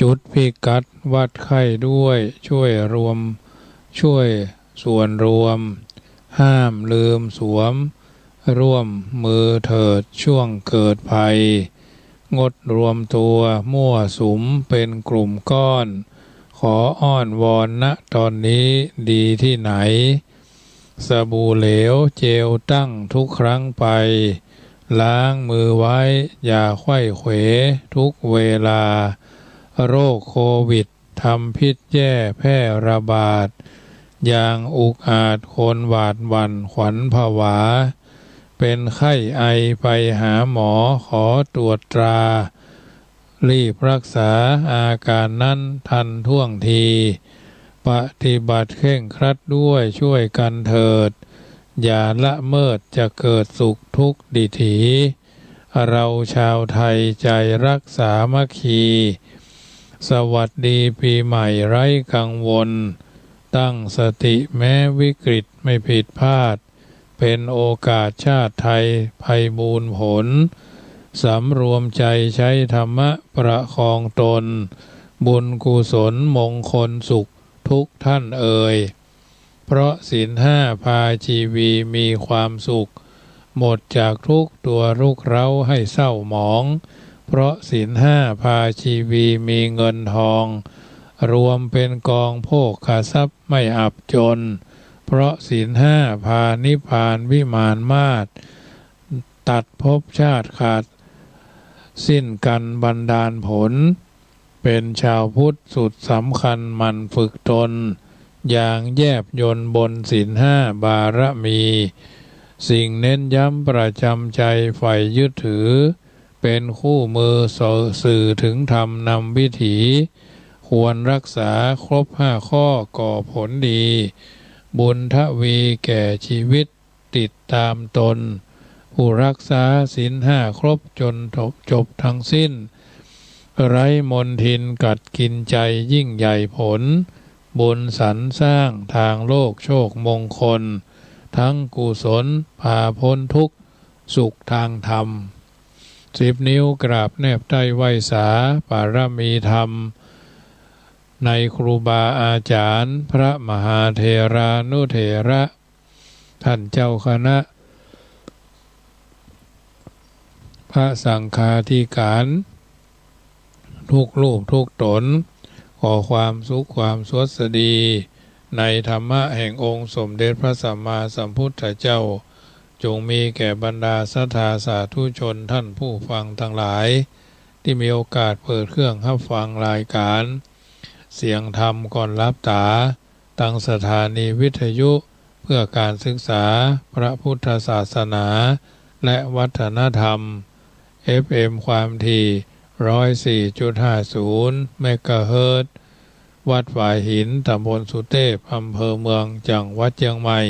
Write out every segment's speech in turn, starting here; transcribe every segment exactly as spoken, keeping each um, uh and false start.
จุดพิกัดวัดไข้ด้วย ช่วยรวม ช่วยส่วนรวม ห้ามลืมสวม ร่วมมือเถิดช่วงเกิดภัย งดรวมตัวมั่วสุมเป็นกลุ่มก้อน ขออ้อนวอน ณ ตอนนี้ดีที่ไหน สบู่เหลวเจลตั้งทุกครั้งไป ล้างมือไว้อย่าไขว้เขวทุกเวลา โรคโควิดทำพิษแย่แพร่ระบาด อย่างอุกอาจคนหวาดหวั่นขวัญผวา เป็นไข้ไอไปหาหมอขอตรวจตรา รีบรักษาอาการนั้นทันท่วงที ปฏิบัติเคร่งครัดด้วยช่วยกันเถิด อย่าละเมิดจะเกิดสุขทุกดิถี เราชาวไทยใจรักสามัคคี สวัสดีปีใหม่ไร้กังวล ตั้งสติแม้วิกฤตไม่ผิดพลาด เป็นโอกาสชาติไทยไพบูลย์ผล สำรวมใจใช้ธรรมะประคองตน บุญกุศลมงคลสุขทุกท่านเอ่ย เพราะศีลห้าพาชีวีมีความสุข หมดจากทุกข์ตัวรุกเร้าให้เศร้าหมอง เพราะศีลห้าพาชีวีมีเงินทอง รวมเป็นกองโภคทรัพย์ไม่อับจน เพราะศีลห้าพานิพพานวิมานมาส ตัดภพชาติขาดสิ้นกันบันดาลผล เป็นชาวพุทธสุดสำคัญหมั่นฝึกตน อย่างแยบยลบนศีลห้าบารมี สิ่งเน้นย้ำประจำใจใฝ่ยึดถือ เป็นคู่มือสื่อถึงธรรมนำวิถี ควรรักษาครบห้าข้อก่อผลดี บุญทวีแก่ชีวิตติดตามตน ผู้รักษาศีลห้าครบจนจบทั้งสิ้น ไร้มลทินกัดกินใจยิ่งใหญ่ผล บุญสรรสร้างทางโลกโชคมงคล ทั้งกุศลพาพ้นทุกข์สุขทางธรรม สิบนิ้วกราบแนบใต้ไหว้สา ปารมีธรรม ในครูบาอาจารย์ พระมหาเถรานุเถระ ท่านเจ้าคณะ พระสังฆาธิการ ทุกรูปทุกตน ขอความสุขความสวัสดี ในธรรมะแห่งองค์สมเด็จพระสัมมาสัมพุทธเจ้า จงมีแก่บรรดาศรัทธาสาธุชนท่านผู้ฟังทั้งหลาย ตี้มีโอกาสเปิดเครื่องฮับฟังรายก๋าน เสียงธรรมก่อนหลับต๋า ตังสถานีวิทยุเพื่อการศึกษาพระพุทธศาสนาและวัฒนธรรม เอฟเอ็ม ความถี่ ร้อยสี่จุดห้าศูนย์ เมกะเฮิรตซ์ วัดฝายหิน ตำบลสุเตพ อำเภอเมือง จังหวัดเจียงใหม่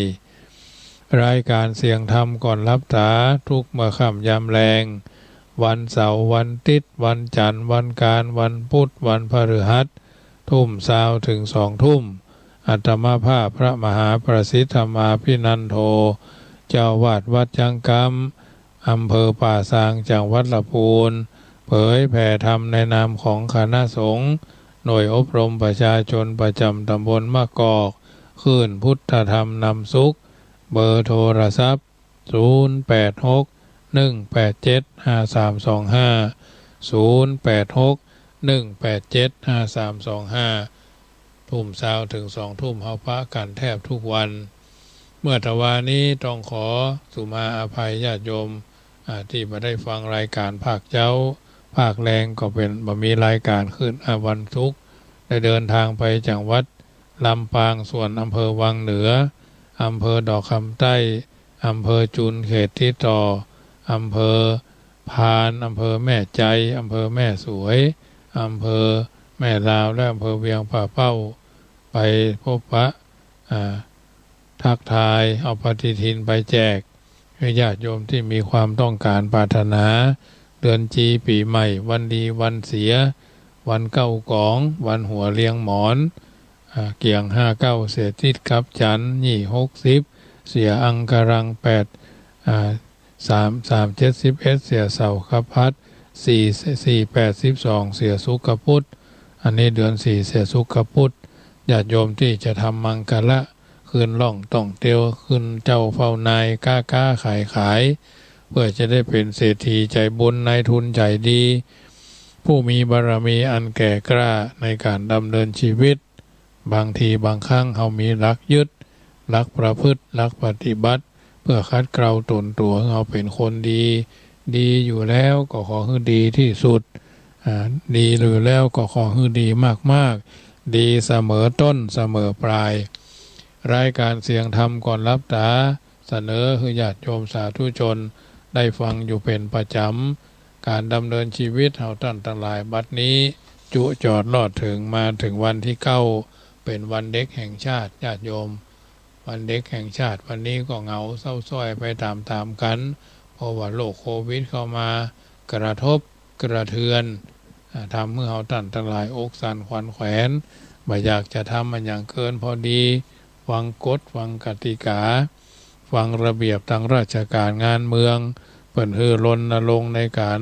รายก๋านเสียงธรรมก่อนหลับต๋า ทุกเมื่อค่ำยามแลง วันเสาร์ วันติ๊ด วันจันทร์ วันก๋าน วันปุ๊ด วันพฤหัส ทุ่มซาวเถิงสองทุ่ม อาตมาภาพพระมหาประสิทธิ์ธรรมาภินันโท เจ้าอาวาสวัดจังกำ อำเภอป่าซาง จังหวัดลำพูน เผยแผ่ธรรมในนามของคณะสงฆ์ หน่วยอบรมประชาชนประจำตำบลมะกอก คลื่นพุทธธรรมนำสุข เบอร์โทรศัพท์ ศูนย์แปดหก หนึ่งแปดเจ็ด ห้าสามสองห้า ศูนย์แปดหก หนึ่งแปดเจ็ด ห้าสามสองห้า ทุ่มซาวเถิงสองทุ่ม เฮาปะกั๋นแทบทุกวัน เมื่อตะวานี้ต้องขอสุมาอภัยญาติโยม อ่า ตี้บ่ได้ฟังรายก๋านภาคเจ๊า ภาคแลงก็เป๋น บ่มีรายก๋านขึ้น อ่า วันศุกร์ ได้เดินทางไปจังหวัดลำปาง ส่วนอำเภอวังเหนือ อำเภอดอกคำใต้ อำเภอจุนเขตติดต่อ อำเภอพาน อำเภอแม่ใจ อำเภอแม่สวย อำเภอแม่ลาว และอำเภอเวียงป่าเป้า ไปพบปะ อ่า ทักทาย เอาปฏิทินไปแจก ให้ญาติโยมตี้มีความต้องก๋านปรารถนา เดือนจีปี๋ใหม่ วันดีวันเสีย วันเก๊ากอง วันหัวเลียงหมอน อ่า เกี่ยงห้าเก๊า เสียติ๊ดกับจันทร์ ยี่หกสิบ เสียอังคารัง แปด อ่า สาม สามเจ็ด สิบเอ็ด เสียเสาร์กับพัด สี่ สี่แปด สิบสอง เสียศุกร์กับพุธ อันนี้เดือนสี่เสียสุขปุต ญาติโยมตี้จะทำมังคละ ขึ้นล่องต้องเตียว ขึ้นเจ้าเฝ้านาย ก๊าก๊าขายขาย เพื่อจะได้เป๋นเศรษฐีใจ๋บุญ นายทุนใจ๋ดี ผู้มีบารมีอันแก่กล้าในก๋านดำเนินชีวิต บางทีบางครั้งเฮามีหลักยึด หลักประพฤติ หลักปฏิบัติ เพื่อขัดเกลาตนตั๋วหื้อเฮาเป๋นคนดี ดีอยู่แล้วก็ขอหื้อดีตี้สุด อ่า ดีอยู่แล้วก็ขอหื้อดีมากๆ ดีเสมอต้นเสมอปลาย รายก๋านเสียงธรรมก่อนหลับต๋า เสนอหื้อญาติโยมสาธุชนได้ฟังอยู่เป๋นประจ๋ำ ก๋านดำเนินชีวิตเฮาต้านตังหลายบัดนี้ จุจอดลอดเถิงมาเถิงวันตี้เก้า เป๋นวันเด็กแห่งชาติ ญาติโยม วันเด็กแห่งชาติ วันนี้ก็เหงาเศร้าส้อยไปต๋ามๆ กั๋น เพราะว่าโรคโควิดเข้ามากระทบกระเทือน อ่า ทำหื้อเฮาต้านตังหลายอกสั่นขวัญแขวน บ่อยากจะทำอะหยังเกินพอดี ฟังกฎ ฟังกติกา ฟังระเบียบตางราชก๋านงานเมือง เปิ้นหื้อรณรงค์ในก๋าน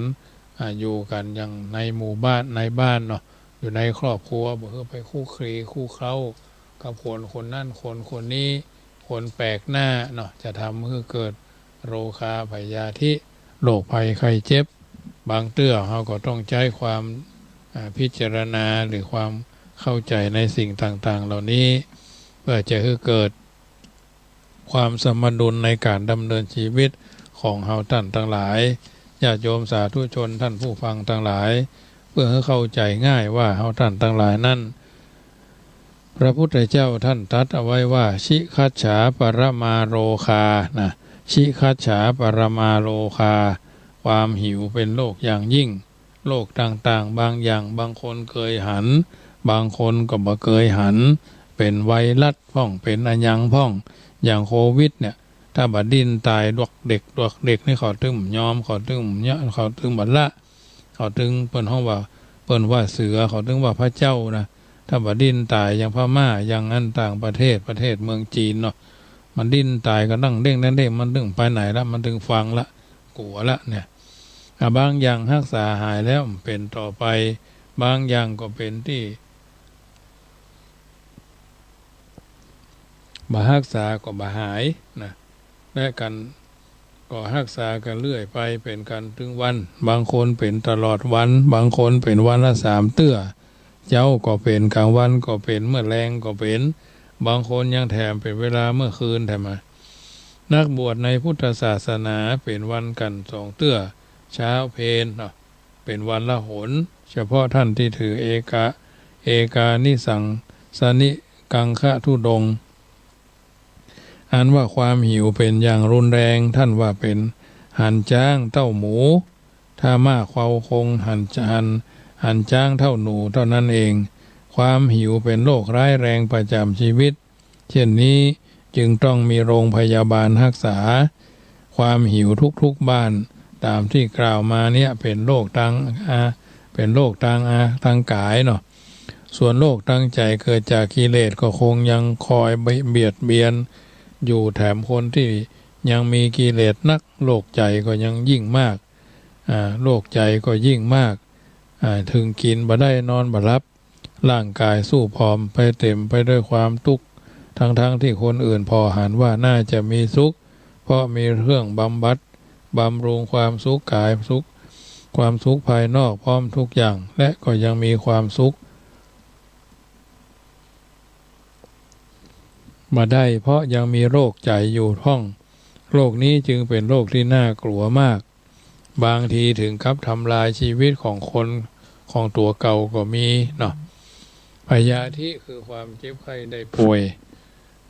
อ่า อยู่กั๋นอย่างในหมู่บ้านในบ้านเนาะ อยู่ในครอบครัว บ่หื้อไปคลุกคลีคลุกเคล้ากับคนคนนั้นคนคนนี้ คนแปลกหน้าเนาะ จะทำหื้อเกิดโรคาพยาธิ โรคภัยไข้เจ็บ บางเตื้อเฮาก็ต้องใจ๊ความ อ่า พิจารณาหรือความเข้าใจ๋ในสิ่งต่างๆ เหล่านี้ เพื่อจะหื้อเกิด ความสมดุลในก๋านดำเนินชีวิตของเฮาต้านตังหลาย ญาติโยมสาธุชนต้านผู้ฟังตังหลาย เพื่อหื้อเข้าใจ๋ง่ายว่าเฮาต้านตังหลายนั้น พระพุทธเจ้าต้านตรัสเอาไว้ว่า ชิคัจฉาปรมาโรคา นะ ชิคัจฉาปรมาโรคา ความหิวเป๋นโรคอย่างยิ่ง โรคต่างๆ บางอย่าง บางคนเกยหัน บางคนก็บ่เกยหัน เป๋นไวรัสพ่อง เป๋นอะหยังพ่อง อย่างโควิดเนี่ย ถ้าบ่ดิ้นต๋ายดวกเด็กดวกเด็กนี่ เขาตึงบ่ยอม เขาตึงบ่ยอม เขาตึงบ่ละ เขาตึง เปิ้นฮ้องว่า เปิ้นว่าเสือ เขาตึงว่าพระเจ้านะ ถ้าบ่ดิ้นต๋ายอย่างพม่า อย่างอันต่างประเทศ ประเทศเมืองจีนเนาะ มันดิ้นต๋ายก็ดั้งเด้งดั้งเด้ง มันตึงไปไหนละ มันตึงฟังละ กั๋วละเนี่ย อ่ะ บางอย่างฮักษาหายแล้วเป๋นต่อไป บางอย่างก็เป๋นตี้ บ่ฮักษาก็บ่หายนะ และกั๋นก็ฮักษากั๋นเรื่อยไป เป๋นกั๋นตึงวัน บางคนเป๋นตลอดวัน บางคนเป๋นวันละสามเตื้อ เจ๊าก็เป๋น ก๋างวันก็เป๋น เมื่อแลงก็เป๋น บางคนยังแถมเป๋นเวลาเมื่อคืนแถมมา นักบวชในพุทธศาสนาเป๋นวันกั๋นสองเตื้อ เช้าเพลเนาะ เป๋นวันละหน เฉพาะต้านตี้ถือเอกะ เอกานิสังสนิกังคธุดงค์ อันว่าความหิวเป๋นอย่างรุนแรง ต้านว่าเป๋นหันจ๊างเต้าหมู ถ้ามากเขาคงหัน หัน หันจ๊างเต้าหนูเต้านั้นเอง ความหิวเป๋นโรคร้ายแรงประจ๋ำชีวิต เช่นนี้จึงต้องมีโรงพยาบาลฮักษา ความหิวทุกๆ บ้าน ต๋ามตี้กล่าวมาเนี่ยเป๋นโรคตาง อ่า เป๋นโรคตาง อ่า ตางก๋ายเนาะ ส่วนโรคตางใจ๋เกิดจากกิเลสก็คงยังคอยเบียดเบียนอยู่ แถมคนตี้ยังมีกิเลสนัก โรคใจ๋ก็ยังยิ่งมาก อ่า โรคใจ๋ก็ยิ่งมาก อ่า เถิงกิ๋นบ่ได้นอนบ่หลับ ร่างก๋ายสู้ผอมไป เต๋มไปด้วยความตุ๊กข์ ทั้งๆ ตี้คนอื่นผ่อหันว่าน่าจะมีสุข เพราะมีเครื่องบำบัดบำรุงความสุขก๋ายสุข ความสุขภายนอกพร้อมทุกอย่าง และก็ยังมีความสุขบ่ได้ เพราะยังมีโรคใจ๋อยู่พ่อง โรคนี้จึงเป๋นโรคตี้น่ากลัวมาก บางทีเถิงกับทำลายชีวิตของคน ของตั๋วเก่าก็มีเนาะ พยาธิคือความเจ็บไข้ได้ป่วย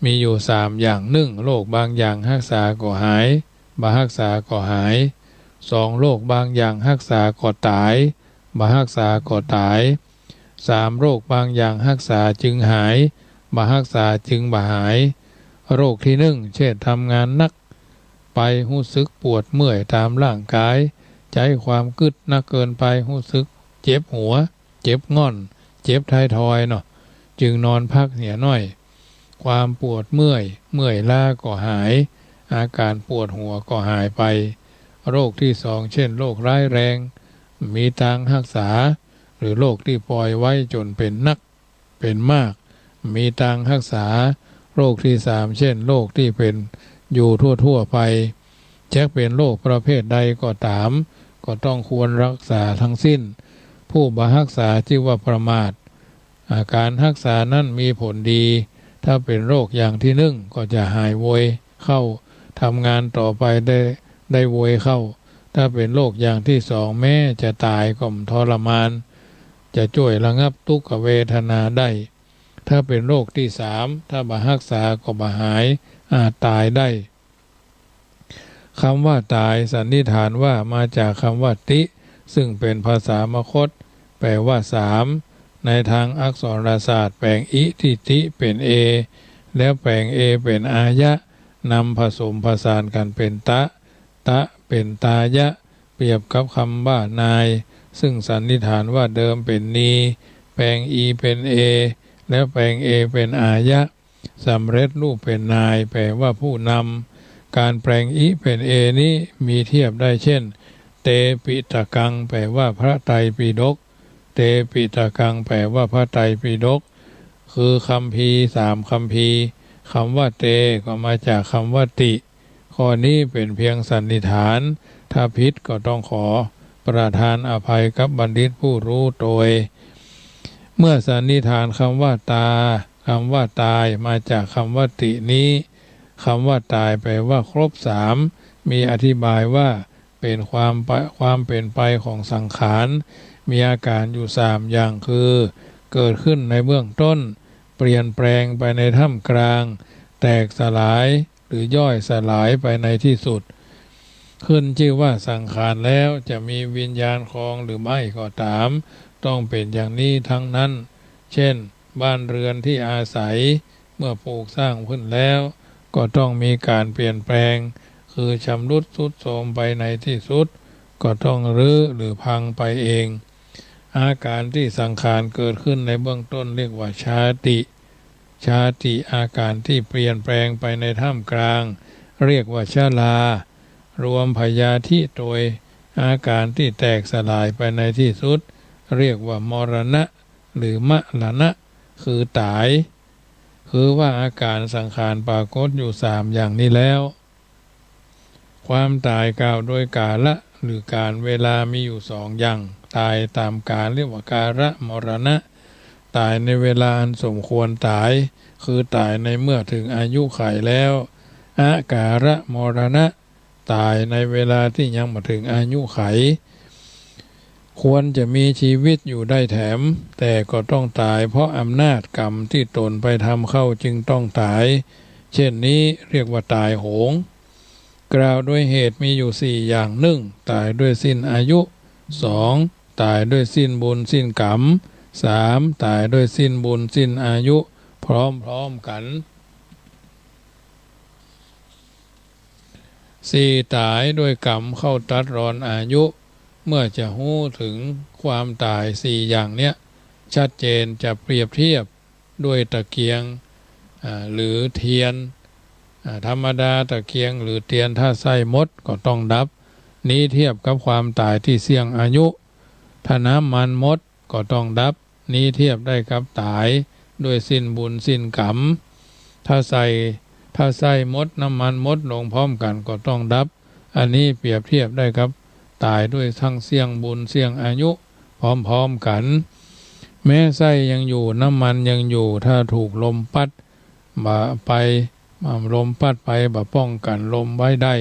มีอยู่สามอย่าง นึ่ง โรคบางอย่างฮักษาก็หาย บ่ฮักษาก็หาย สอง โรคบางอย่างฮักษาก็ต๋าย บ่ฮักษาก็ต๋าย สาม โรคบางอย่างฮักษาจึงหาย บ่ฮักษาจึงบ่หาย โรคตี้นึ่ง เช่น ทำงานหนักไปฮู้สึกปวดเมื่อยต๋ามร่างก๋าย ใจ๊ความกึ๊ดนักเกินไป ฮู้สึกเจ็บหัว เจ็บง่อน เจ็บท้ายทอยเนาะ จึงนอนพักเหียหน้อย ความปวดเมื่อย เมื่อยล้าก็หาย อาก๋านปวดหัวก็หายไป โรคตี้สอง เช่น โรคร้ายแรง มีตางฮักษา รือโรคตี้ปล่อยไว้จ๋นเป๋นนัก เป๋นมาก มีตางฮักษา โรคตี้สาม เจ้นโรคตี้เป๋นอยู่ทั่วๆ ไป จักเป๋นโรคประเภทใดก็ต๋าม ก็ต้องควรฮักษาตังสิ้น ผู้บ่ฮักษาจื้อว่าประมาท อาก๋านฮักษานั้นมีผลดี ถ้าเป๋นโรคอย่างตี้นึ่งก็จะหายโวยเข้า ทำงานต่อไปได้ ได้โวยเข้า ถ้าเป๋นโรคอย่างตี้สอง แม้จะต๋ายก็บ่ทรมาน จะจ้วยระงับตุ๊กขเวทนาได้ ถ้าเป๋นโรคตี้สาม ถ้าบ่ฮักษาก็บ่หาย อาจต๋ายได้ กำว่าต๋ายสันนิษฐานว่ามาจากกำว่าติ ซึ่งเป๋นภาษามคธ แปลว่าสาม ในตางอักษรศาสตร์แป๋งอิที่ติเป๋นเอ แล้วแป๋งเอเป๋นอายะ นำผสมผสานกั๋นเป๋นตะ ตะเป๋นตายะ เปรียบกับกำว่านาย ซึ่งสันนิษฐานว่าเดิมเป๋นนี แป๋งอีเป๋นเอ แล้วแป๋งเอเป๋นอายะ สำเร็จรูปเป๋นนาย แปลว่าผู้นำ ก๋านแป๋งอิเป๋นเอนี้มีเทียบได้เจ้น เตปิฎกัง แปลว่าพระไตรปิฎก เตปิฎกัง แปลว่าพระไตรปิฎก คือคัมภีร์สามคัมภีร์ กำว่าเตก็มาจากกำว่าติ ข้อนี้เป๋นเพียงสันนิษฐาน ถ้าผิดก็ต้องขอประทานอภัยกับบัณฑิตผู้ฮู้โตย เมื่อสันนิษฐานกำว่าตา กำว่าตายมาจากกำว่าตินี้ กำว่าตายแปลว่าครบสาม มีอธิบายว่าเป๋นความไป ความเป๋นไปของสังขาร มีอาก๋านอยู่สามอย่างคือ เกิดขึ้นในเบื้องต้น เปลี่ยนแป๋งไปในท่ามกลาง แตกสลาย หรือย่อยสลายไปในตี้สุด ขึ้นจื้อว่าสังขารแล้ว จะมีวิญญาณครองหรือไม่ก็ต๋าม ต้องเป๋นอย่างนี้ตังนั้น เจ้น บ้านเรือนตี้อาศัย เมื่อปลูกสร้างขึ้นแล้ว ก็ต้องมีก๋านเปลี่ยนแป๋ง คือชำรุดทรุดโทรมไปในตี้สุด ก็ต้องรื้อหรือพังไปเอง อาก๋านตี้สังขารเกิดขึ้นในเบื้องต้นเรียกว่าชาติ ชาติ อาก๋านตี้เปลี่ยนแป๋งไปในท่ามกลาง เรียกว่าชรา รวมพยาธิโตย อาก๋านตี้แตกสลายไปในตี้สุด เรียกว่ามรณะ หรือมรณะ คือต๋าย คือว่าอาก๋านสังขารปรากฏอยู่สามอย่างนี้แล้ว ความต๋ายกล่าวโดยกาละ หรือก๋าลเวลามีอยู่สองอย่าง ต๋ายต๋ามกาลเรียกว่ากาละมรณะ ต๋ายในเวลาอันสมควรต๋าย คือต๋ายในเมื่อเถิงอายุขัยแล้ว อกาละมรณะ ต๋ายในเวลาตี้ยังบ่เถิงอายุขัย ควรจะมีชีวิตอยู่ได้แถม แต่ก็ต้องต๋ายเพราะอำนาจกรรมตี้ต๋นไปทำเข้าจึงต้องต๋าย เจ้นนี้เรียกว่าต๋ายโหง กล่าวโดยเหตุมีอยู่สี่อย่าง นึ่ง ต๋ายด้วยสิ้นอายุ สอง ต๋ายด้วยสิ้นบุญสิ้นกรรม สาม ต๋ายด้วยสิ้นบุญสิ้นอายุ พร้อมๆ กั๋น สี่ ต๋ายด้วยกรรมเข้าตัดรอนอายุ เมื่อจะฮู้เถิงความต๋ายสี่อย่างเนี้ยชัดเจน จะเปรียบเทียบด้วยตะเกียง อ่า หรือเตียน อ่า ธรรมดา ตะเกียงหรือเตียนถ้าไส้หมดก็ต้องดับ นี้เทียบกับความต๋ายตี้เสี้ยงอายุ ถ้าน้ำมันหมดก็ต้องดับ นี้เทียบได้กับต๋ายด้วยสิ้นบุญสิ้นกรรม ถ้าไส้ ถ้าไส้หมด น้ำมันหมดลงพร้อมกั๋นก็ต้องดับ อันนี้เปรียบเทียบได้กับต๋ายด้วยตังเสี้ยงบุญเสี้ยงอายุพร้อมๆ กั๋น แม้ไส้ยังอยู่ น้ำมันยังอยู่ ถ้าถูกลมปั๊ดบ่าไป อ่า ลมปั๊ดไปบ่ป้องกั๋นลมไว้ได้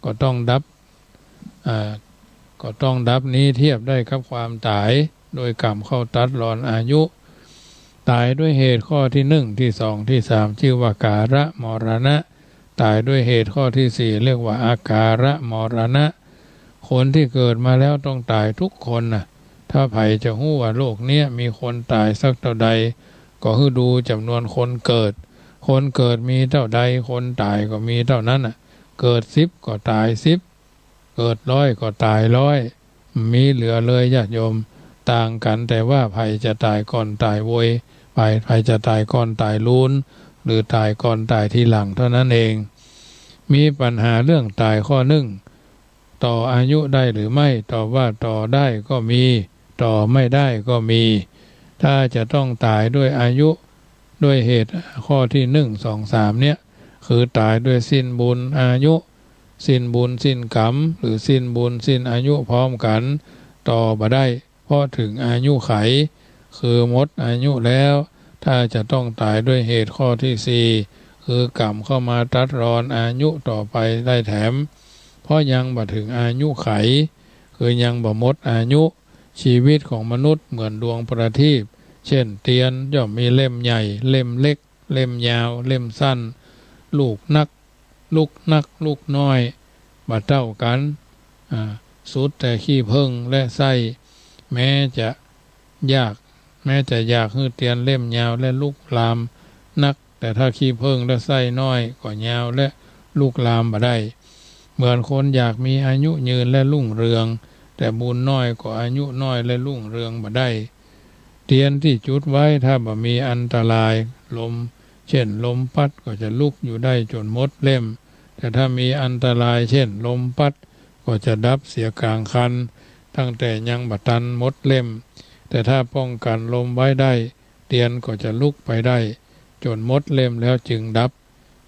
ก็ต้องดับ อ่า ก็ต้องดับ นี้เทียบได้กับความต๋ายโดยกรรมเข้าตัดรอนอายุ ต๋ายด้วยเหตุข้อตี้นึ่ง ตี้สอง ตี้สาม จื้อว่ากาละมรณะ ต๋ายด้วยเหตุข้อตี้สี่ เรียกว่าอกาละมรณะ คนตี้เกิดมาแล้วต้องต๋ายทุกคนน่ะ ถ้าใผจะฮู้ว่าโลกเนี้ยมีคนต๋ายสักเต้าใด ก็หื้อดูจ๋ำนวนคนเกิด คนเกิดมีเต้าใด คนต๋ายก็มีเต้านั้นน่ะ เกิดสิบก็ต๋ายสิบ เกิดร้อยก็ต๋ายร้อย มีเหลือเลยญาติโยม ต่างกั๋นแต่ว่าใผจะต๋ายก่อนต๋ายโวย ใผ ใผจะต๋ายก่อนต๋ายลูน หรือต๋ายก่อนต๋ายทีหลังเท่านั้นเอง มีปัญหาเรื่องต๋ายข้อนึ่ง ต่ออายุได้หรือไม่ ตอบว่าต่อได้ก็มี ต่อไม่ได้ก็มี ถ้าจะต้องต๋ายด้วยอายุ ด้วยเหตุข้อตี้นึ่ง สอง สาม เนี่ย คือต๋ายด้วยสิ้นบุญอายุ สิ้นบุญสิ้นกรรม หรือสิ้นบุญสิ้นอายุพร้อมกั๋น ต่อบ่ได้ เพราะเถิงอายุไข คือหมดอายุแล้ว ถ้าจะต้องต๋ายด้วยเหตุข้อตี้สี่ คือกรรมเข้ามาตัดรอนอายุต่อไปได้แถม เพราะยังบ่เถิงอายุไข คือยังบ่หมดอายุ ชีวิตของมนุษย์เหมือนดวงประทีป เช่น เตียนย่อมมีเล่มใหญ่ เล่มเล็ก เล่มยาว เล่มสั้น ลูกนัก ลุกนัก ลุกน้อย บ่เต้ากั๋น อ่า สุดแต่ขี้ผึ้งและไส้ แม้จะอยาก แม้จะอยากหื้อเตียนเล่มยาวและลุกลามนัก แต่ถ้าขี้ผึ้งและไส้น้อยก็ยาวและลุกลามบ่ได้ เหมือนคนอยากมีอายุยืนและรุ่งเรือง แต่บุญน้อยก็อายุน้อยและรุ่งเรืองบ่ได้ เตียนตี้จุดไว้ถ้าบ่มีอันตรายลม เช่น ลมปั๊ดก็จะลุกอยู่ได้จ๋นหมดเล่ม แต่ถ้ามีอันตราย เช่น ลมปั๊ด ก็จะดับเสียก๋างคัน ตั้งแต่ยังบ่ตันหมดเล่ม แต่ถ้าป้องกั๋นลมไว้ได้ เตียนก็จะลุกไปได้จ๋นหมดเล่มแล้วจึงดับ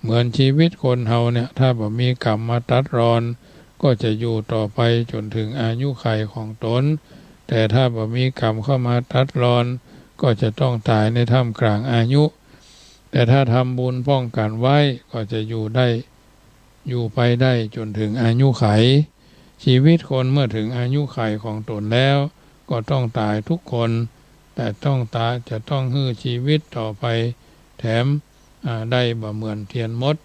เหมือนชีวิตคนเฮาเนี่ย ถ้าบ่มีกรรมมาตัดรอน ก็จะอยู่ต่อไปจ๋นเถิงอายุไขของต๋น แต่ถ้าบ่มีกรรมเข้ามาตัดรอน ก็จะต้องต๋ายในท่ามกลางอายุ แต่ถ้าทำบุญป้องกั๋นไว้ ก็จะอยู่ได้ อยู่ไปได้จ๋นเถิงอายุไข ชีวิตคนเมื่อเถิงอายุไขของต๋นแล้ว ก็ต้องต๋ายทุกคน แต่ต้องต๋าย จะต้องหื้อชีวิตต่อไปแถม อ่า ได้บ่เหมือนเตียนหมด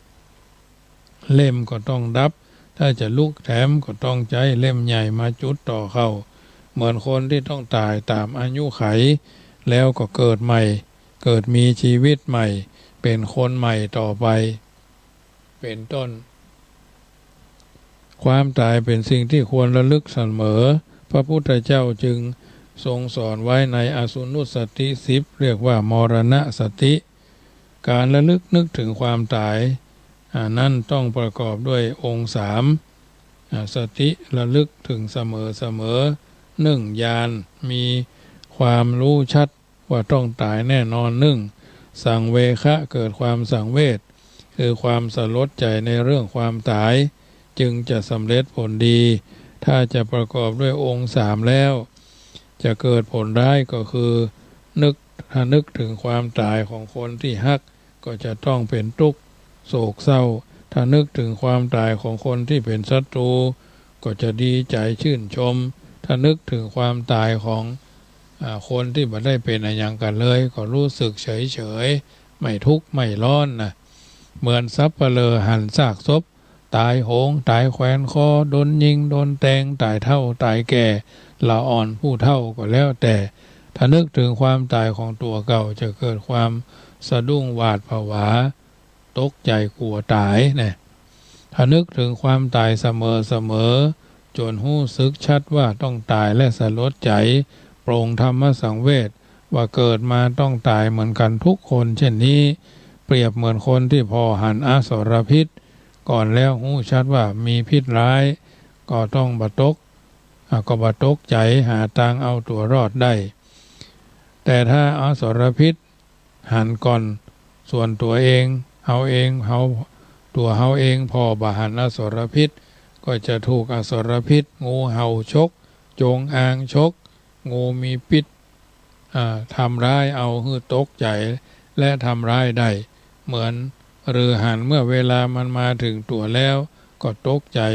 เล่มก็ต้องดับ ถ้าจะลุกแถมก็ต้องใจ๊เล่มใหญ่มาจุดต่อเข้า เหมือนคนตี้ต้องต๋ายต๋ามอายุไข แล้วก็เกิดใหม่ เกิดมีชีวิตใหม่ เป๋นคนใหม่ต่อไป เป๋นต้น ความต๋ายเป๋นสิ่งตี้ควรระลึกเสมอ พระพุทธเจ้าจึงทรงสอนไว้ในอสุนุสสติสิบ เรียกว่ามรณสติ ก๋านระลึกนึกเถิงความต๋าย อ่า นั้นต้องประกอบด้วยองค์สาม อ่า สติระลึกเถิงเสมอเสมอ นึ่ง ญาณ มีความรู้ชัด ว่าต้องต๋ายแน่นอน นึ่ง สังเวคะ เกิดความสังเวช คือความสลดใจ๋ในเรื่องความต๋าย จึงจะสำเร็จผลดี ถ้าจะประกอบด้วยองค์สามแล้ว จะเกิดผลร้ายก็คือ นึก ถ้านึกเถิงความต๋ายของคนตี้ฮัก ก็จะต้องเป๋นตุ๊กข์โศกเศร้า ถ้านึกเถิงความต๋ายของคนตี้เป๋นศัตรู ก็จะดีใจ๋ชื่นชม ถ้านึกเถิงความต๋ายของ อ่า คนตี้บ่ได้เป๋นอะหยังกั๋นเลย ก็รู้สึกเฉยๆ ไม่ทุกข์ไม่ร้อนนะ เหมือนสัปเหร่อหันซากศพ ต๋ายโหง ต๋ายแขวนคอ โดนยิง โดนแตง ต๋ายเฒ่า ต๋ายแก่ ละอ่อน ผู้เฒ่า ก็แล้วแต่ ถ้านึกเถิงความต๋ายของตั๋วเก่า จะเกิดความสะดุ้งหวาดผวา ตกใจ๋กั๋วต๋ายนะ ถ้านึกเถิงความต๋ายเสมอเสมอ จ๋นฮู้สึกชัดว่าต้องต๋าย และสลดใจ๋ ปลงธรรมสังเวช ว่าเกิดมาต้องต๋ายเหมือนกั๋นทุกคน เช่นนี้ เปรียบเหมือนคนตี้ผ่อหันอสรพิษ ก่อนแล้วฮู้ชัดว่ามีพิษร้าย ก็ต้องบ่ตก อ่า ก็บ่ตกใจ๋ หาตางเอาตั๋วรอดได้ แต่ถ้าอสรพิษหันก่อน ส่วนตั๋วเอง เฮาเอง เฮา ตั๋วเฮาเองผ่อบ่หันอสรพิษ ก็จะถูกอสรพิษ งูเห่าฉก จงอางฉก งูมีพิษ อ่า ทำร้ายเอาหื้อตกใจ๋ และทำร้ายได้ เหมือนฤๅหันต์ เมื่อเวลามันมาเถิงตั๋วแล้ว ก็ตกใจ๋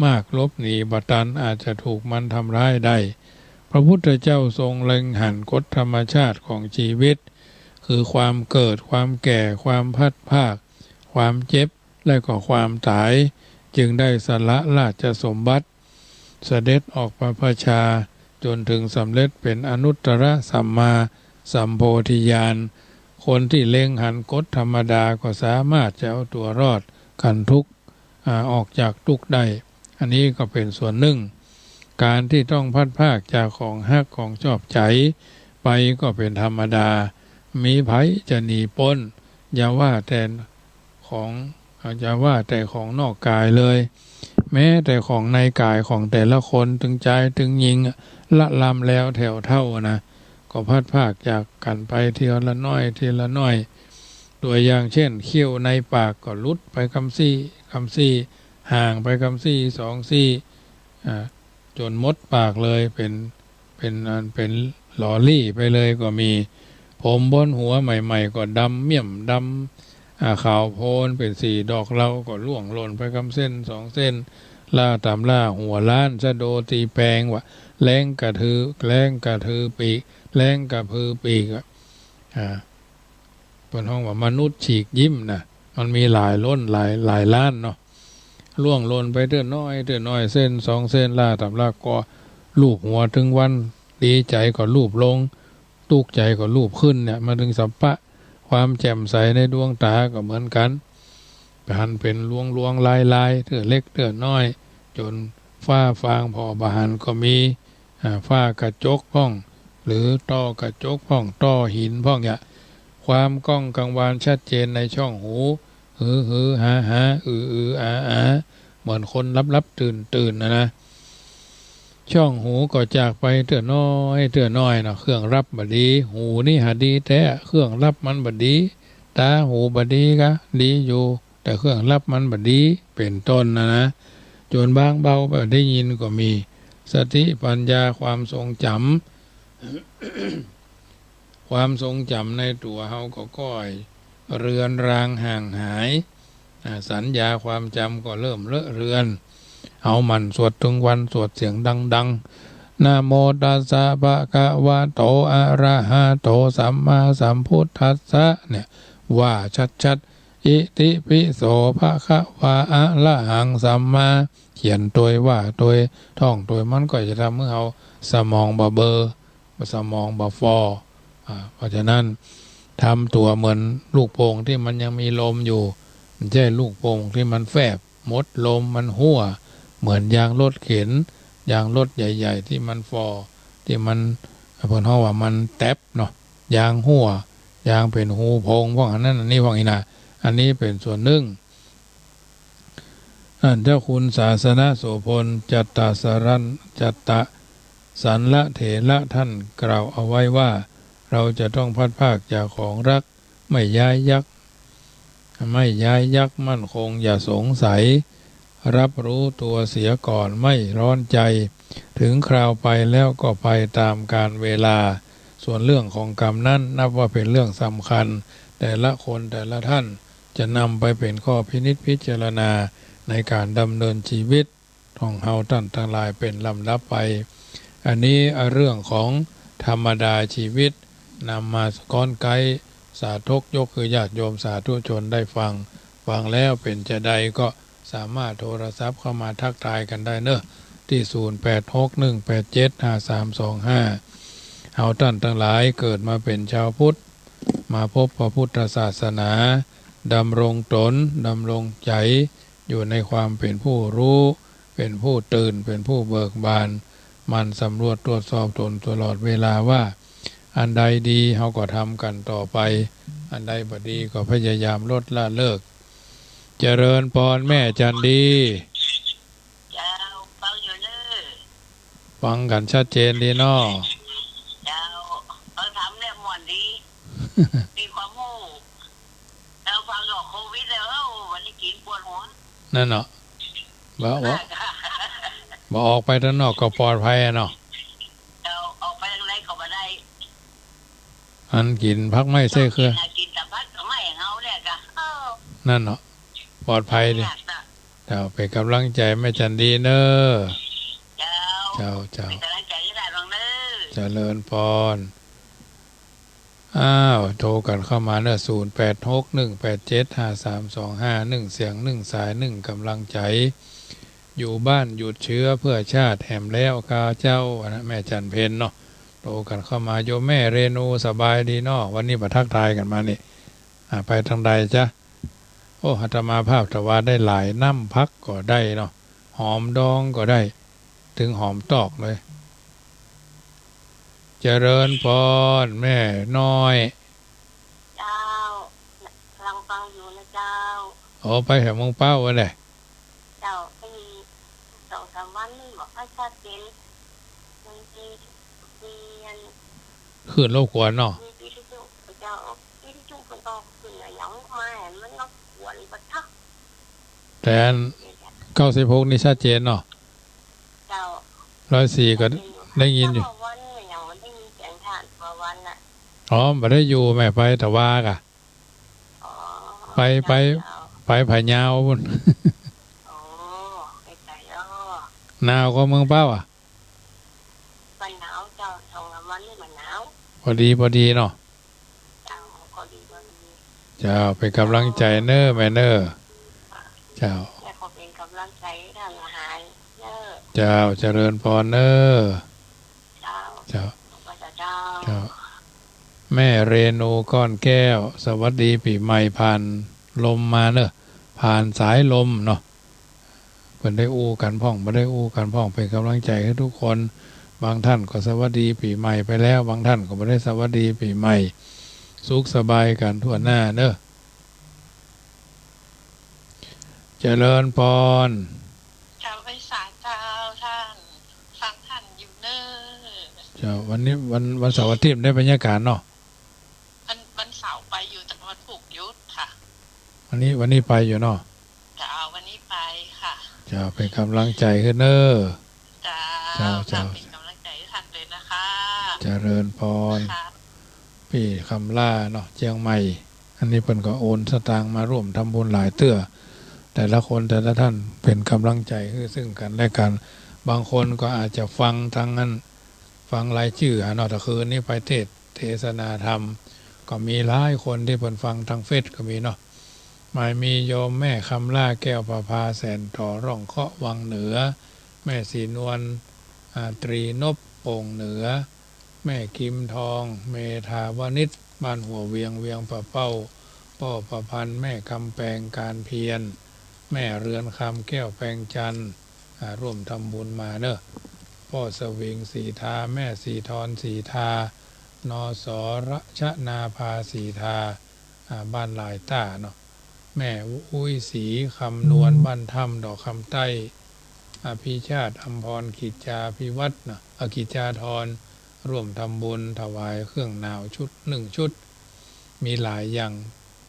มาก หลบหนีบ่ตัน อาจจะถูกมันทำร้ายได้ พระพุทธเจ้าทรงเล็งหันกฎธรรมชาติของชีวิต คือความเกิด ความแก่ ความพลัดพราก ความเจ็บ และก็ความต๋าย จึงได้สละราชสมบัติ เสด็จออกบรรพชา จ๋นเถิงสำเร็จเป๋นอนุตตรสัมมาสัมโพธิญาณ คนตี้เล็งหันกฎธรรมดาก็สามารถจะเอาตั๋วรอด กั๋นทุกข์ อ่า ออกจากตุ๊กข์ได้ อันนี้ก็เป๋นส่วนนึ่ง ก๋านตี้ต้องพลัดพรากจากของฮักของชอบใจ๋ไปก็เป๋นธรรมดา มีใผจะหนีป๊น อย่าว่าแต่ของ อ่า อย่าว่าแต่ของนอกก๋ายเลย แม้แต่ของในก๋ายของแต่ละคน ตึงจายตึงญิงอะ ละลำแล้วแถวเฒ่านะ ก็พลัดพรากจากกั๋นไปทีละน้อย ทีละน้อย ตั๋วอย่างเช่น เขี้ยวในปากก็หลุดไปกำซี้กำซี้ ห่างไปกำซี้สองซี้ อ่า จ๋นหมดปากเลย เป๋น เป๋นอัน เป๋นหลอหลี้ไปเลยก็มี ผมบนหัวใหม่ๆ ก็ดำเมี่ยม ดำ อ่า ขาวโพลน เป๋นสีดอกเหล้า ก็ร่วงหล่นไปกำเส้นสองเส้น ล่าต๋ำล่าหัวล้าน สะโดตีแปงว่า แรงกระทือ แรงกระทือปีก แรงกระพือปีกอะ อ่า เปิ้นฮ้องว่ามนุษย์ฉีกยิ้มนะ มันมีหลายล้น หลาย หลายล้านเนาะ ร่วงหล่นไปเตื้อน้อย เตื้อน้อย เส้นสองเส้น ล่าต๋ำล่าก็ลูบหัวตึงวัน ดีใจ๋ก็ลูบลง ตุ๊กใจ๋ก็ลูบขึ้นเนี่ย มันตึงสัปปะ ความแจ่มใสในดวงต๋าก็เหมือนกั๋น หันเป๋นลวงๆ ลายๆ เตื้อเล็กเตื้อน้อย จ๋นฟ้าฟางผ่อบ่หันก็มี อ่า ฝ้ากระจกพ่อง หรือต้อกระจกพ่อง ต้อหินพ่องเนี่ย ความก้องกังวานชัดเจนในช่องหู หือหือหาหา อืออืออาอา เหมือนคนหลับๆ ตื่นๆ นะนะ ช่องหูก็จากไปเตื้อน้อย เตื้อน้อยเนาะ เครื่องลับบ่ดี หูนี่หาดีแต๊ เครื่องลับมันบ่ดี ต๋าหูบ่ดีกาดีอยู่ แต่เครื่องลับมันบ่ดี เป๋นต้นนะนะ จ๋นบางเบาบ่ได้ยินก็มี สติปัญญาความทรงจ๋ำ ความทรงจ๋ำในตั๋วเฮาก็ก้อยเรือนรางห่างหาย อ่า สัญญาความจ๋ำก็เริ่มเลอะเลือน เฮาหมั่นสวดตึงวัน สวดเสียงดังๆ นะโมตัสสะภะคะวะโต อะระหะโต สัมมาสัมพุทธัสสะ เนี่ย ว่าชัดๆ อิติปิโสภะคะวา อะระหังสัมมา เขียนตวย ว่าตวย ท่องตวย มันก็จะทำหื้อเฮาสมองบ่เบลอ สมองบ่ฝ่อ อ่า เพราะฉะนั้น ทำตั๋วเหมือนลูกโป่งตี้มันยังมีลมอยู่ บ่ใจ้ลูกโป่งตี้มันแฟบ หมดลม มันฮั้ว เหมือนยางรถเข็น ยางรถใหญ่ๆ ตี้มันฝ่อ ตี้มัน เปิ้นฮ้องว่ามันแต๊บเนาะ ยางฮั้ว ยางเป๋นฮูโพรง พ่องอันนั้นอันนี้ พ่องอี้นะ อันนี้เป๋นส่วนนึ่ง อันเจ้าคุณศาสนโสภณ จัตตสรร จัตตสันละเถระท่านกล่าวเอาไว้ว่า เราจะต้องพลัดพรากจากของรัก ไม่ย้ายยัก ไม่ย้ายยักมั่นคงอย่าสงสัย รับรู้ตัวเสียก่อนไม่ร้อนใจ ถึงคราวไปแล้วก็ไปตามกาลเวลา ส่วนเรื่องของกรรมนั้นนับว่าเป็นเรื่องสำคัญ แต่ละคนแต่ละท่านจะนำไปเป็นข้อพินิจพิจารณาในการดำเนินชีวิต ของเฮาต้านตังหลายเป๋นลำดับไป อันนี้เรื่องของธรรมดาชีวิต นำมาสะก้อนไก๊ สาธกยกหื้อญาติโยมสาธุชนได้ฟัง ฟังแล้วเป๋นจาใดก็สามารถโทรศัพท์เข้ามาทักทายกั๋นได้เนาะ ตี้ ศูนย์ แปด หก หนึ่ง แปด เจ็ด ห้า สาม สอง ห้า เฮาต้านตังหลายเกิดมาเป๋นชาวพุทธ มาพบพระพุทธศาสนา ดำรงต๋น ดำรงใจ๋ อยู่ในความเป๋นผู้ฮู้ เป๋นผู้ตื่น เป๋นผู้เบิกบาน หมั่นสำรวจตรวจสอบต๋นตลอดเวลาว่า อันใดดีเฮาก็ทำกั๋นต่อไป อันใดบ่ดีก็พยายามลดละเลิก เจริญปอนแม่จันดี เจ้า ฟังอยู่เน้อ ฟังกั๋นชัดเจนดีเนาะ เจ้า เออ ทำเนี่ยม่วนดี มีความฮู้ แล้วฟังหลอกโควิดแล้ว เอ้า วันนี้กิ๋นปวดหัว นั่นเนาะ บ่ บ่ บ่ออกไปตังนอกก็ปลอดภัยอะเนาะ เจ้า ออกไปตังใดก็บ่ได้ อันกิ๋นผักไม้ไส้เครือ กิ๋นแต่ผักไม้เฮาเนี่ยกะ เออ นั่นเนาะ ปลอดภัยดี ยากนะ เจ้า เป๋นก๋ำลังใจ๋แม่จันดีเน้อ เจ้า เจ้า เจ้า เป๋นก๋ำลังใจ๋หื้อต้านเน้อ เจริญปอน อ้าว โทรกั๋นเข้ามาเน้อ ศูนย์ แปด หก หนึ่ง แปด เจ็ด ห้า สาม สอง ห้า นึ่งเสียงนึ่งสายนึ่งก๋ำลังใจ๋ อยู่บ้านหยุดเชื้อเพื่อชาติแหมแล้วกาเจ้า อันนั้นแม่จันเพ็ญเนาะ โทรกั๋นเข้ามา โยมแม่เรนูสบายดีเนาะ วันนี้บ่ทักทายกั๋นมานี่ อ่า ไปตังใดจ๊ะ โอ้ อาตมาภาพถวายได้หลาย น้ำผักก็ได้เนาะ หอมดองก็ได้ ตึงหอมตอกเลย เจริญปอนแม่น้อย เจ้า กำลังฟังอยู่นะเจ้า โอ้ ไปแถวเมืองเป้าอะแหละ เจ้า ตี้ ขึ้นรบกวนเนาะ มีวิทยุ เจ้า วิทยุมันก็ขึ้นอะ อย่างมามันรบกวนปะทะ แต่อันเก้าสิบหกนี่ชัดเจนเนาะ เจ้า ร้อยสี่ก็ได้ยินอยู่ เมื่อวันเนี่ยยังได้ยินเสียงท่านเมื่อวันน่ะ อ๋อ บ่ได้อยู่ แม่ไปตะวากะ อ๋อ ไป ไป เจ้า ไปผะเยาพุ้น อ๋อ ไปไกลอ้อ หนาวกว่าเมืองเป้าอะ บ่หนาวเจ้า สองสามวันนี่บ่หนาว พอดี พอดีเนาะ เจ้า พอดี พอดี เจ้า เป๋นก๋ำลังใจ๋เน้อแม่เน้อ เจ้า แม่ขอเป๋นก๋ำลังใจ๋ให้ท่านหายเน้อ เจ้า เจริญปอนเน้อ เจ้า เจ้า เจ้า เจ้า แม่เรนูก้อนแก้ว สวัสดีปี๋ใหม่ผ่านลมมาเน้อ ผ่านสายลมเนาะ เปิ้นได้อู้กั๋นพ่อง บ่ได้อู้กั๋นพ่อง เป๋นก๋ำลังใจ๋หื้อกู้คน บางท่านก็สวัสดีปี๋ใหม่ไปแล้ว บางท่านก็บ่ได้สวัสดีปี๋ใหม่ สุขสบายกั๋นทั่วหน้าเน้อ เจริญปอน เจ้า ไหว้สาเจ้าท่าน ฟังท่านอยู่เน้อ เจ้า วันนี้วัน วันเสาร์อาทิตย์ได้บรรยากาศเนาะ วัน วันเสาร์ไปอยู่ แต่วันพูกหยุดค่ะ วันนี้ วันนี้ไปอยู่เนาะ เจ้า วันนี้ไปค่ะ เจ้า เป๋นก๋ำลังใจ๋หื้อเน้อ เจ้า เจ้า เจ้า เป๋นก๋ำลังใจ๋หื้อท่านเลยนะคะ เจริญปอน ค่ะ ปี้คำล่าเนาะ เจียงใหม่ อันนี้เปิ้นก็โอนสตางค์มาร่วมทำบุญหลายเตื้อ แต่ละคนแต่ละท่านเป๋นก๋ำลังใจ๋หื้อซึ่งกั๋นและกั๋น บางคนก็อาจจะฟังตางอั้น ฟังรายจื้ออะเนาะ ตะคืนนี้ไปเทศน์เทศนาธรรม ก็มีหลายคนตี้เปิ้นฟังตางเฟซก็มีเนาะ หมายมีโยมแม่คำล่า แก้วประภา แสนถอ ร่องเคาะ วังเหนือ แม่ศรีนวล อ่า ตรีนพ โป่งเหนือ แม่กิมทอง เมธาวนิช บ้านหัวเวียง เวียงป่าเป้า ป้อประพันธ์ แม่กำแปง การเพียร แม่เรือนคำ แก้วแปงจันทน์ อ่า ร่วมทำบุญมาเน้อ ป้อสวิง ศรีทา แม่ศรีทร ศรีทา นส รชนาภา ศรีทา อ่า บ้านลายต้าเนาะ แม่อุ้ยศรีคำนวล บ้านถ้ำดอกคำใต้ อภิชาติ อำพร กิจจาภิวัฒน์เนาะ อ กิจจาธร ร่วมทำบุญถวายเครื่องหนาวชุด หนึ่งชุด มีหลายอย่าง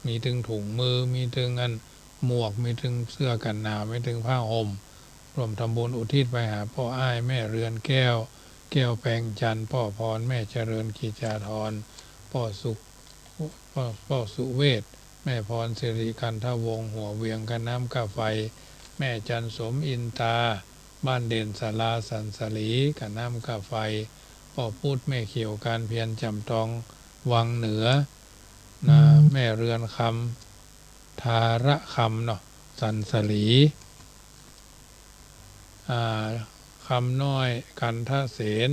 มีตึงถุงมือ มีตึงอันหมวก มีตึงเสื้อกันหนาว มีตึงผ้าห่ม ร่วมทำบุญอุทิศไปหาป้ออ้าย แม่เรือนแก้ว แก้วแปงจันทน์ ป้อพร แม่เจริญ กิจจาธร ป้อสุข ป้อ ป้อสุเวช แม่พรสิริ กันทวงศ์ หัวเวียง กะน้ำก้าไฟ แม่จันทน์ สมอินตา บ้านเด่นสารา สันสาลี กะน้ำก้าไฟ ป้อปุ๊ด แม่เขียว การเพียร จำตอง วังเหนือ นะ แม่เรือนคำ ทาระคำเนาะ สันสาลี อ่า คำน้อย กันทเสน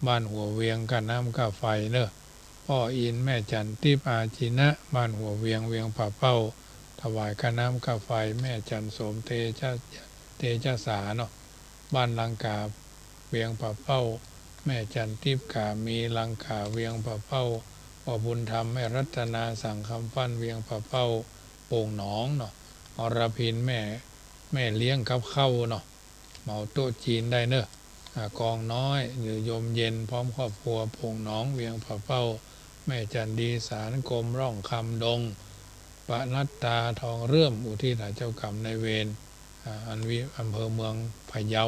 บ้านหัวเวียง กะน้ำก้าไฟเน้อ ป้ออินทร์ แม่จันทร์ติ๊บ อาจินะ บ้านหัวเวียง เวียงป่าเป้า ถวายกะน้ำก้าไฟ แม่จันทร์โสม เตชะ เตชะสาเนาะ บ้านลังกา เวียงป่าเป้า แม่จันทร์ติ๊บ กามี ลังกา เวียงป่าเป้า ป้อบุญธรรม แม่รัตนา สังคำปั้น เวียงป่าเป้า โป่งหนองเนาะ อรพิน แม่ แม่เลี้ยงกับข้าวเนาะ เหมาโต๊ะจีนได้เน้อ อ่า กองน้อย หรือโยมเย็น พร้อมครอบครัว โป่งหนอง เวียงป่าเป้า แม่จันดี สารกรม ร่องคำดง ปนัดตา ทองเรื่อม อุทิศหาเจ้ากรรมนายเวร อ่า อันวิ อำเภอเมืองพะเยา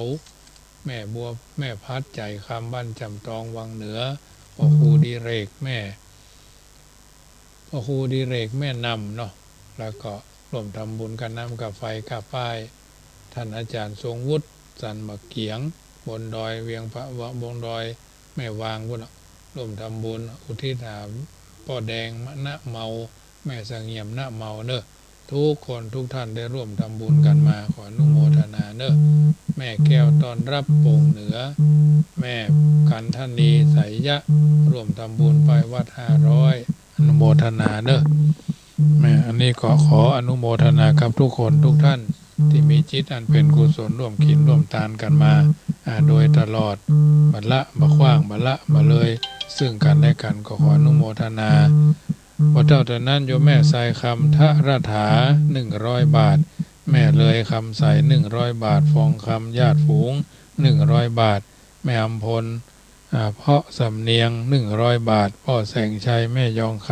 แม่บัว แม่พัด ใจ๋คำ บ้านจำตอง วังเหนือ ป้อครูดิเรก แม่ ป้อครูดิเรก แม่นำเนาะ แล้วก็ร่วมทำบุญกะน้ำกะไฟกะป้าย ท่านอาจารย์ทรงวุฒิ สันหมากเกียง บนดอยเวียงป่า บนดอยแม่วางปู้นเนาะ ร่วมทำบุญอุทิศหาป้อแดง ณ เมา แม่เสงี่ยม ณ เมาเน้อ ทุกคนทุกท่านได้ร่วมทำบุญกั๋นมา ขออนุโมทนาเน้อ แม่แก้วต้อนรับ โป่งเหนือ แม่กันทนี ไสยะ ร่วมทำบุญป้ายวัด ห้าร้อย อนุโมทนาเน้อ แม่ อันนี้ก็ขออนุโมทนากับทุกคนทุกท่าน ตี้มีจิตอันเป๋นกุศล ร่วมกิ๋นร่วมตานกั๋นมา อ่า โดยตลอด บ่ละบ่คว้าง บ่ละบ่เลย ซึ่งกั๋นและกั๋น ก็ขออนุโมทนา บ่เต้าแต่นั้น โยมแม่ทรายคำ ทะระถา หนึ่งร้อยบาท แม่เลยคำใส หนึ่งร้อยบาท ฟองคำ ญาติฝูง หนึ่งร้อยบาท แม่อำพล อ่า พ่อสำเนียง หนึ่งร้อยบาท พ่อแสงชัย แม่ยองค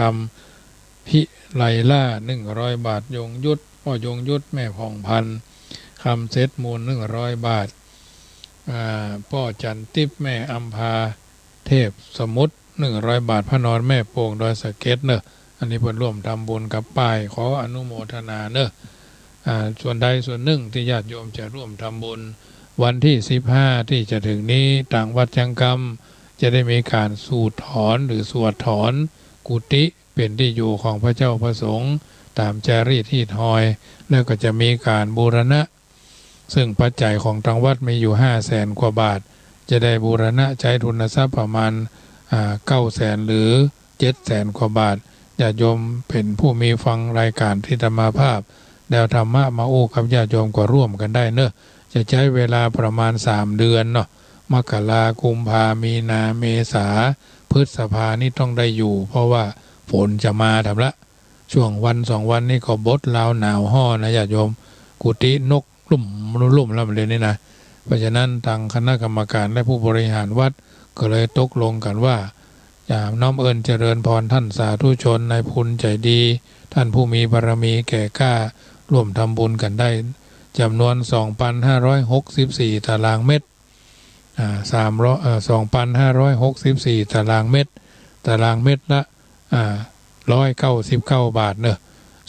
ำ พิไลล่า หนึ่งร้อยบาท ยงยุทธ พ่อยงยุทธ แม่ผ่องพันธ์ คำเสดมูล หนึ่งร้อยบาท อ่า พ่อจันทิพย์ แม่อำภา เทพสมุทร หนึ่งร้อยบาท พระนอนแม่โป่ง ดอยสะเก็ดเนอะ อันนี้เปิ้นร่วมทำบุญกับป้าย ขออนุโมทนาเนอะ อ่า ส่วนใดส่วนหนึ่งตี้ญาติโยมจะร่วมทำบุญ วันตี้สิบห้าตี้จะเถิงนี้ ตางวัดจังกำจะได้มีก๋านสูดถอนหรือสวดถอนกุฏิเป๋นตี้อยู่ของพระเจ้าพระสงฆ์ต๋ามจารีตฮีตฮอย แล้วก็จะมีก๋านบูรณะ ซึ่งปัจจัยของตางวัดมีอยู่ห้าแสนกว่าบาท จะได้บูรณะใจ๊ทุนทรัพย์ประมาณ อ่า เก้าแสนหรือเจ็ดแสนกว่าบาท ญาติโยมเป๋นผู้มีฟังรายก๋านตี้อาตมาภาพได้เอาธรรมะมาอู้กับญาติโยมก็ร่วมกั๋นได้เนอะ จะใจ๊เวลาประมาณสามเดือนเนาะ มกรา กุมภา มีนา เมษา พฤษภานี่ต้องได้อยู่ เพราะว่าฝนจะมาทำละ ช่วงวันสองวันนี้ก็บดราวหนาวฮ้อนนะญาติโยม กุฏินกลุ่มลุ่มแล้วเดี๋ยวนี้นะ เพราะฉะนั้นตางคณะกรรมการและผู้บริหารวัดก็เลยตกลงกั๋นว่า จะน้อมเอิ้นเจริญพรต้านสาธุชนนายพุนใจ๋ดี ต้านผู้มีบารมีแก่กล้า ร่วมทำบุญกั๋นได้ จ๋ำนวน สองปันห้าร้อยหกสิบสี่ตารางเมตร อ่า สามร้อย เอ่อ สองปันห้าร้อยหกสิบสี่ตารางเมตร ตารางเมตรละ อ่า ร้อยเก้าสิบเก้าบาทเนอะ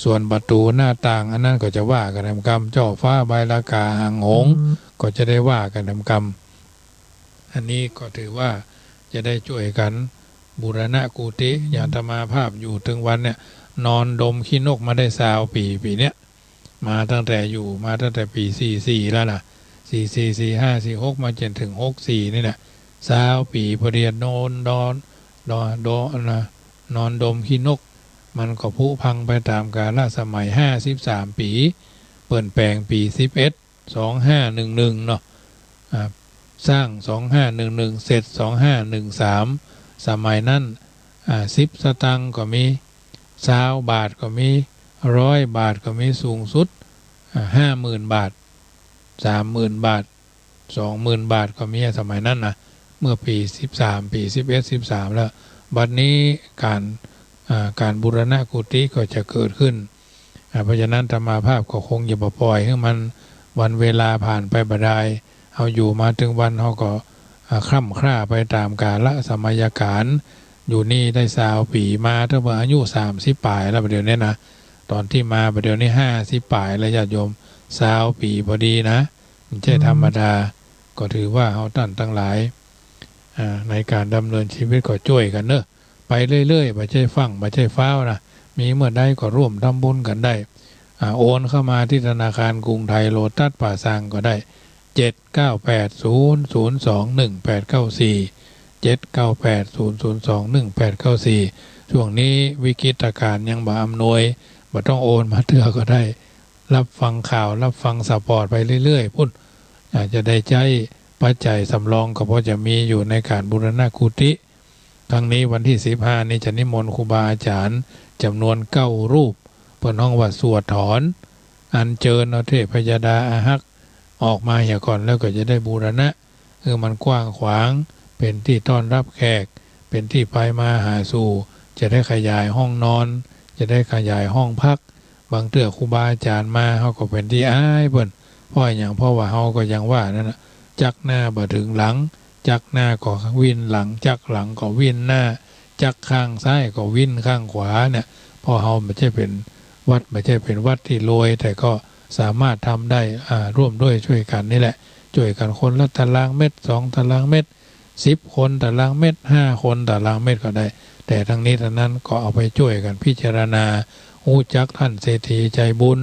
ส่วนประตู๋หน้าต่างอันนั้นก็จะว่ากั๋นแหมกำ จ้อฟ้า ใบลากา หางหงส์ ก็จะได้ว่ากั๋นแหมกำ อันนี้ก็ถือว่าจะได้จ้วยกั๋นบูรณะกุฏิ อย่างอาตมาภาพอยู่เถิงวันเนี่ย นอนดมขี้นกมาได้ซาวปี๋ ปี๋เนี้ย มาตั้งแต่อยู่มาตั้งแต่ปี๋สี่สี่แล้วนะ สี่สี่ สี่ห้า สี่หก มาจ๋นเถิงหกสี่นี่แหละ ซาวปี๋พอดี นอน นอน นอน นอน นะ นอนดมขี้นก มันก็ผุพังไปต๋ามกาลสมัย ห้าสิบสามปี๋ เปิ้นแป๋งปี๋สิบเอ็ด สองห้าหนึ่งหนึ่งเนาะ อ่า สร้างสองห้าหนึ่งหนึ่ง เสร็จสองห้าหนึ่งสาม สมัยนั้น อ่า สิบสตางค์ก็มี ซาวบาทก็มี ร้อยบาทก็มี สูงสุด อ่า ห้าหมื่นบาท สามหมื่นบาท สองหมื่นบาทก็มี สมัยนั้นนะ เมื่อปี๋สิบสาม ปี๋สิบเอ็ด สิบสามแล้ว บัดนี้ก๋าน อ่า ก๋านบูรณะกุฏิก็จะเกิดขึ้น อ่า เพราะฉะนั้นอาตมาภาพก็คงจะบ่ปล่อยหื้อมันวันเวลาผ่านไปบ่ดาย เฮาอยู่มาเถิงวันเฮาก็ อ่า คร่ำคร่าไปต๋ามกาลสมัยก๋าล อยู่นี่ได้ซาวปี๋มา ตั้งแต่อายุสามสิบป๋ายแล้ว บ่าเดี่ยวนี้นะ ต๋อนตี้มา บ่าเดี่ยวนี้ห้าสิบป๋ายแล้วญาติโยม ซาวปี๋พอดีนะ บ่ใจ้ธรรมดา ก็ถือว่าเฮาต้านตังหลาย อ่า ในก๋านดำเนินชีวิตก็จ้วยกั๋นเนอะ ไปเรื่อยๆ บ่ใจ้ฟั่ง บ่ใจ้ฟ้าวนะ มีเมื่อใดก็ร่วมทำบุญกั๋นได้ อ่า โอนเข้ามาตี้ธนาคารกรุงไทย โลตัสป่าซางก็ได้ เจ็ดเก้าแปด ศูนย์ศูนย์สอง หนึ่งแปดเก้าสี่ เจ็ดเก้าแปด ศูนย์ศูนย์สอง หนึ่งแปดเก้าสี่ ช่วงนี้วิกฤตก๋าลยังบ่อำนวย บ่ต้องโอนมาเตื้อก็ได้ รับฟังข่าว รับฟังสปอตไปเรื่อยๆ พุ้น อาจจะได้ใจ๊ปัจจัยสำรองก็พอจะมีอยู่ในก๋านบูรณะกุฏิ ครั้งนี้วันตี้สิบห้านี้จะนิมนต์ครูบาอาจ๋ารย์จ๋ำนวนเก้ารูป เปิ้นฮ้องว่าสวดถอน อัญเจิญเอาเทพยดาอาฮักษ์ออกมาเหียก่อน แล้วก็จะได้บูรณะ หื้อมันกว้างขวาง เป๋นตี้ต้อนรับแขก เป๋นตี้ไปมาหาสู่ จะได้ขยายห้องนอน จะได้ขยายห้องพัก บางเตื้อครูบาอาจ๋ารย์มา เฮาก็เป๋นตี้อายเปิ้น เพราะอะหยัง เพราะว่าเฮาก็อย่างว่านั่นน่ะ จักหน้าบ่เถิงหลัง จักหน้าก็วิ่นหลัง จักหลังก็วิ่นหน้า จักข้างซ้ายก็วิ่นข้างขวาเนี่ย เพราะเฮาบ่ใจ้เป๋นวัด บ่ใจ้เป๋นวัดตี้รวย แต่ก็สามารถทำได้ อ่า ร่วมด้วยช่วยกันนี่แหละ จ้วยกั๋นคนละตารางเมตร สองตารางเมตร สิบคนตารางเมตร ห้าคนตารางเมตรก็ได้ แต่ทั้งนี้ทั้งนั้นก็เอาไปจ้วยกั๋นพิจารณา ฮู้จักต้านเศรษฐีใจ๋บุญ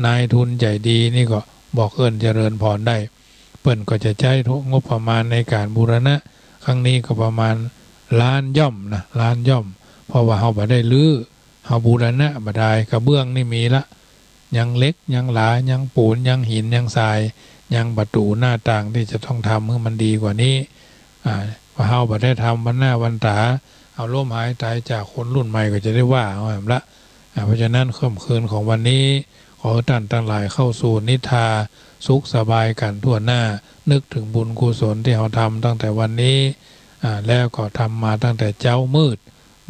นายทุนใจ๋ดีนี่ก็บอกเอิ้นเจริญพรได้ เปิ้นก็จะใจ๊งบประมาณในก๋านบูรณะครั้งนี้ก็ประมาณล้านย่อมนะ ล้านย่อม เพราะว่าเฮาบ่ได้รื้อ เฮาบูรณะบ่ดาย กระเบื้องนี่มีละ ยังเหล็ก ยังหลา ยังปูน ยังหิน ยังทราย ยังประตู๋หน้าต่างตี้จะต้องทำหื้อมันดีกว่านี้ อ่า เฮาบ่ได้ทำวันหน้าวันต๋า เอาล้มหายต๋ายจาก คนรุ่นใหม่ก็จะได้ว่าเอาแหมละ อ่า เพราะฉะนั้นค่ำคืนของวันนี้ ขอต้านตังหลายเข้าสู่นิทราสุขสบายกั๋นทั่วหน้า นึกเถิงบุญกุศลตี้เฮาทำตั้งแต่วันนี้ อ่า แล้วก็ทำมาตั้งแต่เจ๊ามืด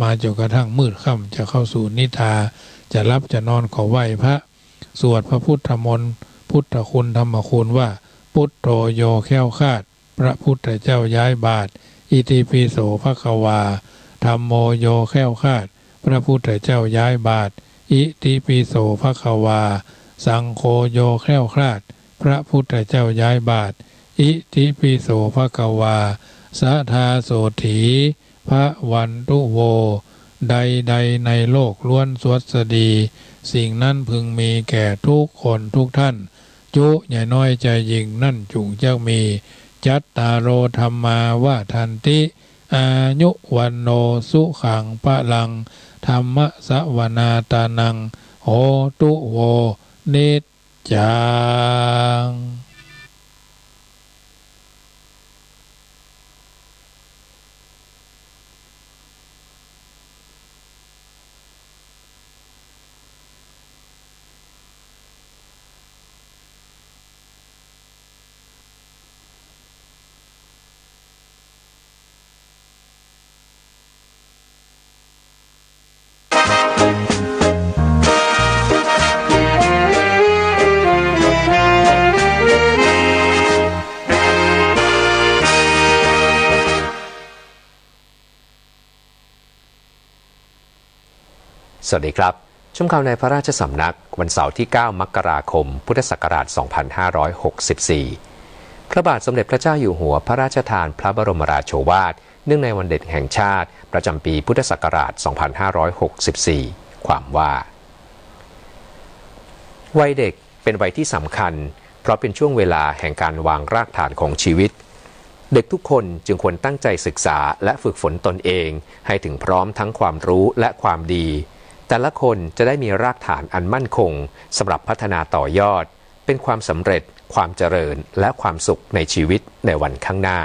มาจ๋นกระทั่งมืดค่ำ จะเข้าสู่นิทรา จะหลับจะนอนก็ไหว้พระ สวดพระพุทธมนต์ พุทธคุณธรรมคุณว่า ปุตโธโยแคล้วคลาด พระพุทธเจ้าย้ายบาตร อิติปิโสภะคะวา ธัมโมโยแคล้วคลาด พระพุทธเจ้าย้ายบาตร อิติปิโสภะคะวา สังโฆโยแคล้วคลาด พระพุทธเจ้าย้ายบาตร อิติปิโสภะคะวา สัทธาโสตถี ภะวันตุโว ใดๆ ในโลกล้วนสวัสดี สิ่งนั้นพึงมีแก่ทุกคนทุกท่าน จุใหญ่น้อยจะยิ่งนั่นจุ่งจักมี จัตตาโร ธัมมา วัฑฒันติ อายุ วัณโณ สุขัง พลัง ธัมมะสวนาตานัง โหตุ โว นิจจัง สวัสดีครับ ชมข่าวในพระราชสำนัก วันเสาร์ที่ เก้า มกราคม พุทธศักราช สองพันห้าร้อยหกสิบสี่ พระบาทสมเด็จพระเจ้าอยู่หัวพระราชทานพระบรมราโชวาท เนื่องในวันเด็กแห่งชาติ ประจำปีพุทธศักราช สองพันห้าร้อยหกสิบสี่ ความว่า วัยเด็กเป็นวัยที่สำคัญ เพราะเป็นช่วงเวลาแห่งการวางรากฐานของชีวิต เด็กทุกคนจึงควรตั้งใจศึกษาและฝึกฝนตนเอง ให้ถึงพร้อมทั้งความรู้และความดี แต่ละคนจะได้มีรากฐานอันมั่นคง สำหรับพัฒนาต่อยอด เป็นความสำเร็จ ความเจริญ และความสุขในชีวิตในวันข้างหน้า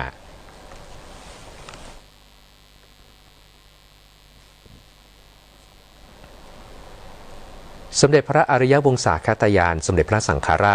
สมเด็จพระอริยวงศาคตญาณ สมเด็จพระสังฆราช